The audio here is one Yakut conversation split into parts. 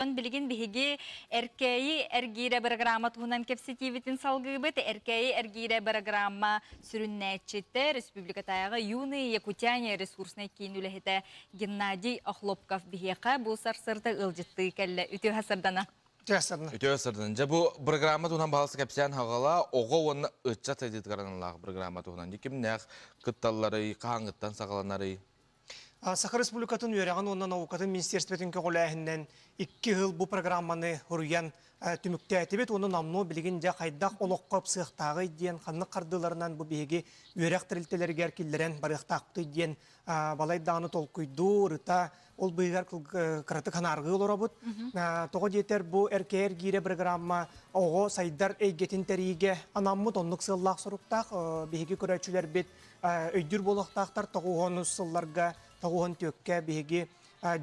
Билигин биһиги Эркээйи эргиирэ бырагыраама туһунан кэпсэтиибитин салгыыбыт. Эркээйи эргиирэ бырагыраама сүрүннээччитэ, республикатааҕы Юные Якутяне ресурснай киин үлэһитэ Геннадий Охлопков биһиэхэ бу сарсыарда ыалдьыттыы кэллэ. Үтүө сарсыардана. Үтүө сарсыардана. Үтүө сарсыардана. Дьэ бу программа туһунан баһылык кэпсээн хаҕала оҕо уонна ыччат сайдыытыгар аналлаах программа туһунан кимнээх кытталларый, хаһааҥҥыттан саҕаланарый? Саха Республикатын үөрэҕин уонна наукатын министерствотын көҕүлээһининэн икки сыл бу программаны суруйан түмүктээтибит уонна номнуо билигин дьэ хайдах олоххо ыпсыахтааҕый диэн ханнык хардыыларынан бу биһиги үөрэх тэрилтэлэригэр киллэрэн барыахтаахпытый диэн балай даҕаны толкуйдуу, ырыта, ол быыһыгар кыратык ханааргыы олоробут. Тоҕо диэтэр бу РКР гиирэ программа оҕо сайдар эйгэтин тэрийиигэ анаммыт оннук сыаллаах-соруктаах биһиги көрөөччүлэрбит өйдүүр буолуохтаахтар тоҕуһуон сылларга тоҕуһуон түөккэ биһиги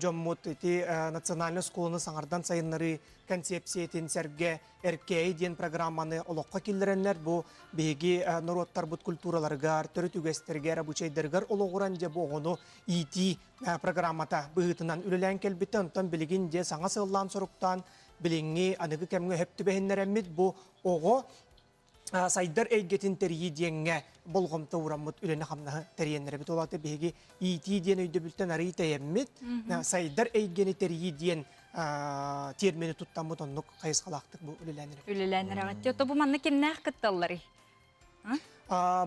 дьоммут ити национальнай оскуоланы саҥардан сайыннарыы концепциятын сэргэ эркээйи диэн программаны олоххо киллэрэннэр бу биһиги норуоттарбыт культураларыгар төрүт үгэстэригэр обучайдарыгар олоҕуран дьэ бу оҕону иитии программата быһыытынан үлэлээн кэлбитэ онтон билигин дьэ саҥа сыаллаан соруктаан билиҥҥи аныгы кэмҥэ сөп түбэһиннэрэммит бу оҕо сайдар эйгэтин тэрийии диэҥҥэ болҕомто уураммыт үлэни-хамнаһы тэрийэннэрэбит. Ол аата биһиги иитии диэн өйдөбүлтэн арыый тэйэммит, сайдар эйгэни тэрийии диэн термини туттаммыт оннук хайысхалаахтык бу үлэлээн эрэбит. Үлэлээн эрэҕит. Ото бу манна кимнээх кытталларый?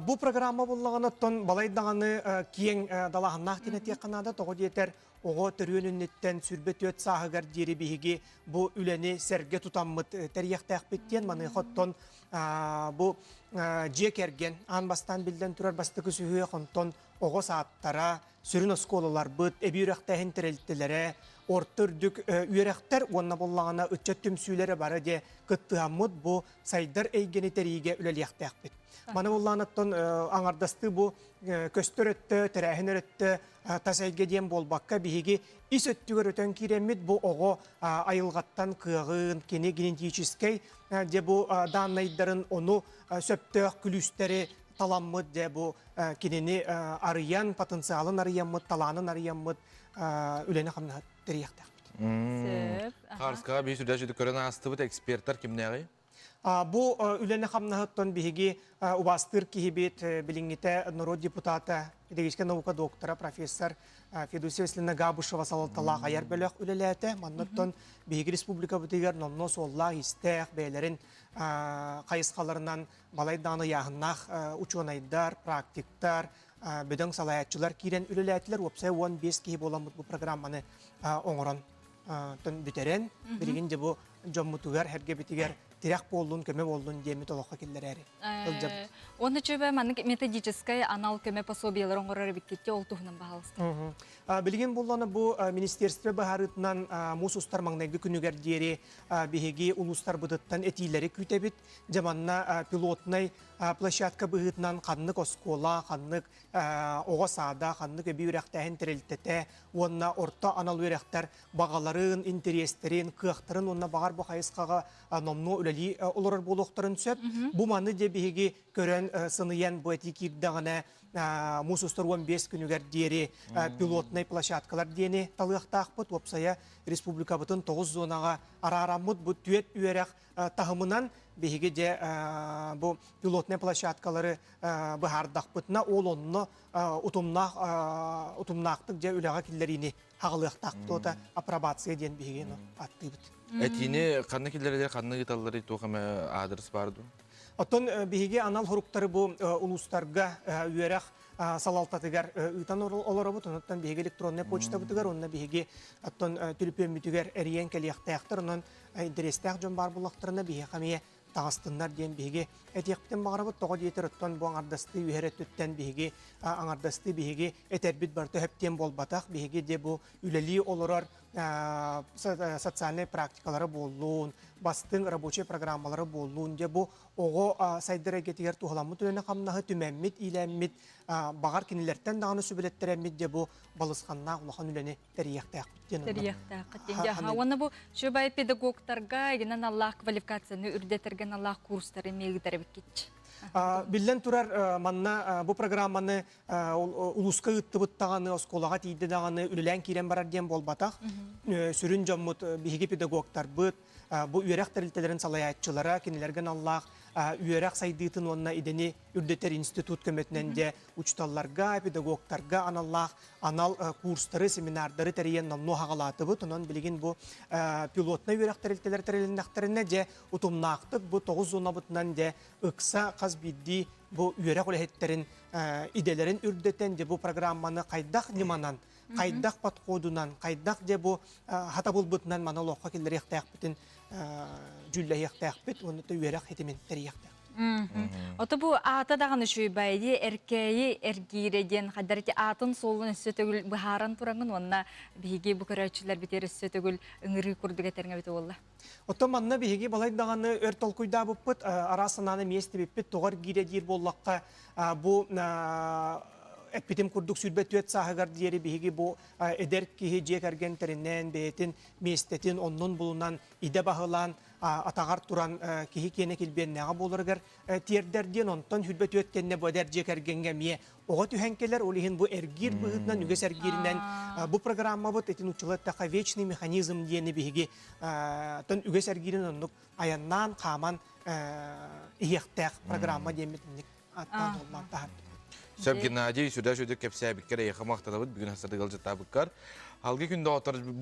Бу программа буллаҕына оттон балай даҕаны киэҥ далааһыннаах диэн этиэххэ наада. Тоҕо диэтэр оҕо төрүөн инниттэн 24 сааһыгар диэри биһиги бу үлэни сэргэ тутаммыт тэрийиэхтээхпит диэн маныаха оттон бу дьиэ кэргэн аан бастаан биллэн турар бастакы сүһүөх онтон оҕо саадтара сүрүн оскуолаларбыт эбии үөрэхтээһин тэрилтэлэрэ орто үрдүк үөрэхтэр уонна буоллаҕына ыччат түмсүүлэрэ бары дьэ кыттыһаммыт бу сайдар эйгэни тэрийиигэ үлэлиэхтээхпит. Маны буоллаҕына оттон аҥардастыы бу көстөр өттө, тэрээһин өрөттө тас эйгэ диэн буолбакка биһиги ис өттүгэр өтөн киирэммит бу оҕо айылҕаттан кыаҕын, кини генетическэй дьэ бу дааннайдарын ону сөптөөх күлүүстэри таламмыт дьэ бу кинини арыйан, потенциалын арыйаммыт, талаанын арыйаммыт үлэни-хамнаһы тэрийиэхтээхпит. Сөп. Хаарыскаҕа биир сүрдээх үчүгэй көрөн аастыбыт эксперттэр кимнээҕий? Бу үлэни хамнаһыттан биһиги убаастыыр киһибит билиҥҥитэ норуот депутата, педагогическай наука доктора, профессор Федосия Васильевна Габышева салалталаах айар бөлөх үлэлээтэ. Манныттан биһиги республикабытыгар номнуо суоллаах-иистээх бэйэлэрин хайысхаларынан балайдаан ыйааһыннаах учуонайдар, практиктар, бөдөҥ салайааччылар киирэн үлэлээтилэр. Уопсайа 15 киһи буоламмыт бу программаны оҥорон бүтэрэн, билигин дьэ бу дьоммутугар, сэргэбитигэр тирэх буоллун, көмө буоллун диэммит олоххо киллэрээри сылдьабыт. Уонна чөбө маннык методическай анал көмө пособиелар оҥорор эбиккит ол туһунан баһаалыста. Билигин булланы бу министерство быһаарыытынан муус устар маҥнайгы күнүгэр диэри биһиги улуустарбытыттан этиилэри күүтэбит. Дьэ манна пилотнай площадка быһыытынан ханнык оскуола, ханнык оҕо саада, ханнык эбии үөрэхтээһин тэрилтэтэ уонна орто анал үөрэхтэр баҕаларын, интэриэстэрин, кыахтарын уонна баҕар бу хайысхаҕа номнуо үлэлии олорор буолуохтарын сөп. Бу маны дьэ биһиги көрөн сыныйан бу этии киирдэҕинэ муус устар 15 күнүгэр диэри пилотнай площадкалар диэни талыахтаахпыт. Уопсайа республикабытын тоҕус зонаҕа араараммыт бу түөрт үөрэх таһымынан биһиги дьэ бу пилотнай площадкалары быһаардахпытына ол онно утумнаах утумнаахтык дьэ үлэҕэ киллэриини хаҕылыахтаах туота апробация диэн биһиги аттыыбыт. Этиини ханна киллэрэлэр, ханна ыыталларый, туох эмэ аадырыс баар дуу? Оттон биһиги анал хоруктары бу улуустарга үөрэх салалтатыгар ыытан олоробут. Онон биһиги электроннай почтабытыгар, онно биһиги оттон түлүпүөммүтүгэр эрийэн кэлиэхтээхтэр. Онон интэриэстээх дьон баар буоллахтарына биһиэхэ эмиэ таҕыстыннар диэн биһиги этиэхпитин баҕарабыт. Тоҕо диэтэр оттон бу аҥардастыы үһэр өттүттэн биһиги аҥардастыы биһиги этэрбит барыта сөп диэн буолбатах. Биһиги де бу үлэлии олорор социальнай практикалары буоллун, бастыҥ рабочай программалары буоллун, де бу оҕо сайдар эйгэтигэр туһаламмыт үлэни-хамнаһы түмэммит, иилэммит, баҕар кинилэртэн даҕаны сүбэлэттэрэммит де бу балысханнаах улахан үлэни тэрийиэхтээхпит диэн тэрийиэхтээххит диэн уонна бу чубай педагогтарга игинэн аллаах квалификацияны үрдэтэргэ аналлаах курстары эмиэ ыытар эбиккит. Биллэн турар, манна бу программаны улууска ыыттыбыт даҕаны, оскуолаҕа тиийдэ даҕаны үлэлээн киирэн барар диэн буолбатах. Сүрүн дьоммут биһиги педагогтарбыт, бу үөрэх тэрилтэлэрин салайааччылара, кинилэргэ аналлаах үөрэх сайдыытын уонна идэни үрдэтэр институт көмөтүнэн дьэ учууталларга, педагогтарга аналлаах анал курстары, семинардары тэрийэн номнуо хаҕалаатыбыт. Онон билигин бу пилотнай үөрэх тэрилтэлэр тэрилиннэхтэринэ дьэ утумнаахтык бу тоҕус зонабытынан дьэ ыкса хас биирдии бу үөрэх үлэһиттэрин идэлэрин үрдэтэн дьэ бу программаны хайдах ньыманан, хайдах подходунан, хайдах дьэ бу хатабылбытынан маны олоххо киллэриэхтээхпитин дьүүллэһиэхтээхпит уонна үөрэх хитимин тэрийиэхтээхпит. Ото бу аата даҕаны үчүгэй эркээйи эргиирэ диэн хайдар ити аатын суолун өссө төгүл быһааран тураҥын уонна биһиги бу көрөөччүлэрбитигэр өссө төгүл ыҥырыы курдук этэрҥэ эбит буолла. Оттон манна биһиги балай даҕаны өр толкуйдаабыппыт, араас санааны миэстибиппит, тоҕо эргиирэ диир буоллахха, бу эппитим курдук 24 сааһыгар диэри биһиги бу эдэр киһи дьиэ кэргэн тэринэн, бэйэтин миэстэтин оннун булунан, идэ баһылаан, атаҕар туран киһи киэнэ килбиэннээҕэ буоларыгар тиэрдэр диэн, онтон 24 кэннэ бу эдэр дьиэ кэргэҥҥэ эмиэ оҕо түһэн кэлэр, ол иһин бу эргиир быһыытынан, үгэс эргииринэн бу программабыт итин учула эттэххэ вечный механизм диэни биһиги тон үгэс эргиирин оннук айаннаан, хааман иһиэхтээх программа диэммит инник аттаан толмаан таһардыбыт. Сөп Геннадий, сүрдэ сүрдүк кэпсээбиккэр эйиэхэ махтанабыт бүгүн хасадыгал жытаабыккар. Алгы күн доҕоттор бу.